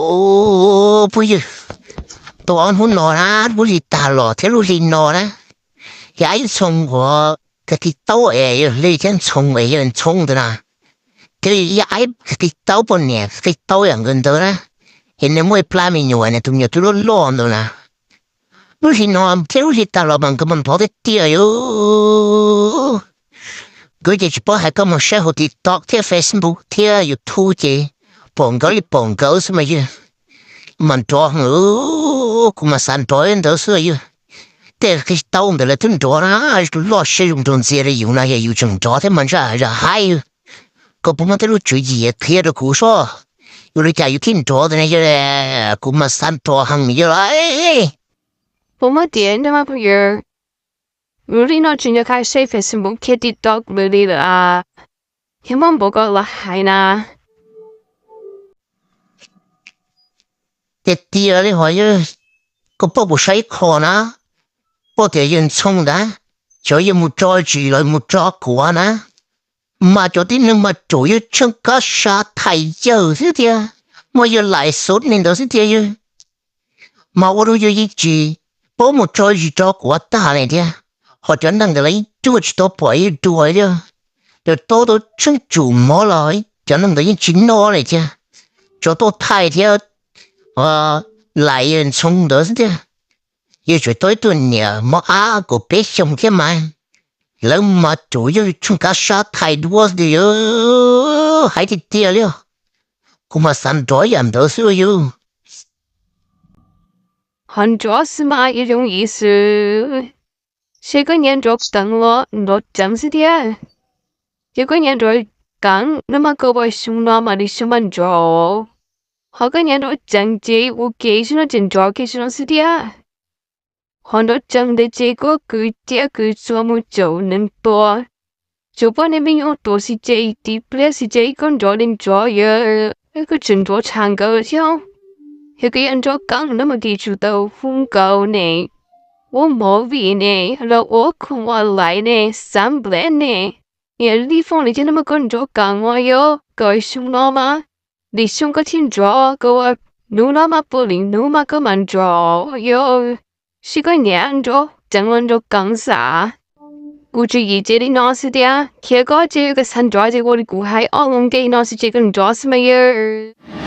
Ub, phooj ywg, tau ob hnub no na, lub hli tag los thiab lub hli no na, yog ib Ntxhoo uas kag ti taub es yog li thiab Ntxhoo es yog Ntxhoo ntawd na, thiab yog ib kag ti taub poj niam kag ti taub yam nkawd ntawd na, es nws muaj ib plab me nyuam, nws tus me nyuam twb loj loj ntawd na. Lub hli no thiab lub hli tag los mas nkawd mas nrov tiag tiag li. Nkawd ces tsis paub hais, koj mus saib hauv TikTok thiab Facebook thiab YouTube ces pom nkawd li pom nkawd xwb mas yog, mas nrov heev, kuv mas xav nrov li ntawd xwb yog. Tej kag ti taub ntawd lawv twb nrov na, loj siab zoo nraug ntxiag li yus no yog yus tseem nrov thiab mas ntsaj zam haib. Koj puas muaj tej lub tswv yim qhia rau kuv seb yus li cas yus thiaj nrov ntawd ne yog, kuv mas xav nrov heev yog lawm. Puas muaj tias nrog mas phooj ywg, lub hli no tsis nco qab saib Facebook thiab TikTok li lawm, yog muaj npaum ko los hais na. Tiag tiag li hos yog, koj paub kuv saib ib qho na, paub tias yawg Ntxhoo ntawd, cov yawg mus tso zis los mus tso kuav na, mas cov tib neeg mas ruam yawg tsheej kab sab thaiv yawg xwb tiag, muaj yawg lais xub li ntawd xwb tiag yawg. Mas ua rau yawg yeej tsis paub mus tso zis tso kuav tag li thiab. Ho cov neeg ntawd los yeej ruaj tsis tau pom yawg dua li, cov tob tau tsheej tsum mov los cov neeg ntawd yeej tsis noj li thiab. Tsuas tuaj thaij thiab lais yawg Ntxhoo ntawd xwb tiag. Yawg tsuas tau ib tug niam mos ab kaum peb xyoos thiab mas, lawv mas ruam yawg tsheej kab sab thaiv duab xwb tiag yawg. Hais tiag tiag li, kuv mas xav nrov yam ntawd xwb yawg. Ho nrov xwb mas ib zoo ib xwb. Seb koj nyiam nrov keev los nrov tseev xwb thiab. Yog koj nyiam nrov keev no mas koj ua xyoo no mas li xyoo mas nrov. Ho koj nyiam nrov tseev ces ua ke xwb no ces nrov kiag xwb no xwb thiab. Ho nrov tseev ntawd ces koj kwv ciaj kwv txuas mus caum neeg tuag, caum poj niam me nyuam tuag xwb ces ib pliag xwb ces koj nrov li nrov yawg, koj tseem nrov tshaj nkawd thiab. Yog koj yuav nrov keev no mas koj tsum tau hu nkawd ne, ua movie ne, los ua khoom online ne, xav nplej ne, niam li fooj li thiab no mas koj nrov keev os yawg, koj xyoo no mas li xyoo koj thiaj nrov, koj ua hnub no mas puav leej hnub mas koj mam nrov yawg. Seb koj nyiam nrov tseev los nrov keev xav. Kuv tswv yim ces li no xwb thiab, khiav koj ces koj xav nrov ces ua li kuv hais ob lub npe no xwb ces koj nrov xwb mas yawg.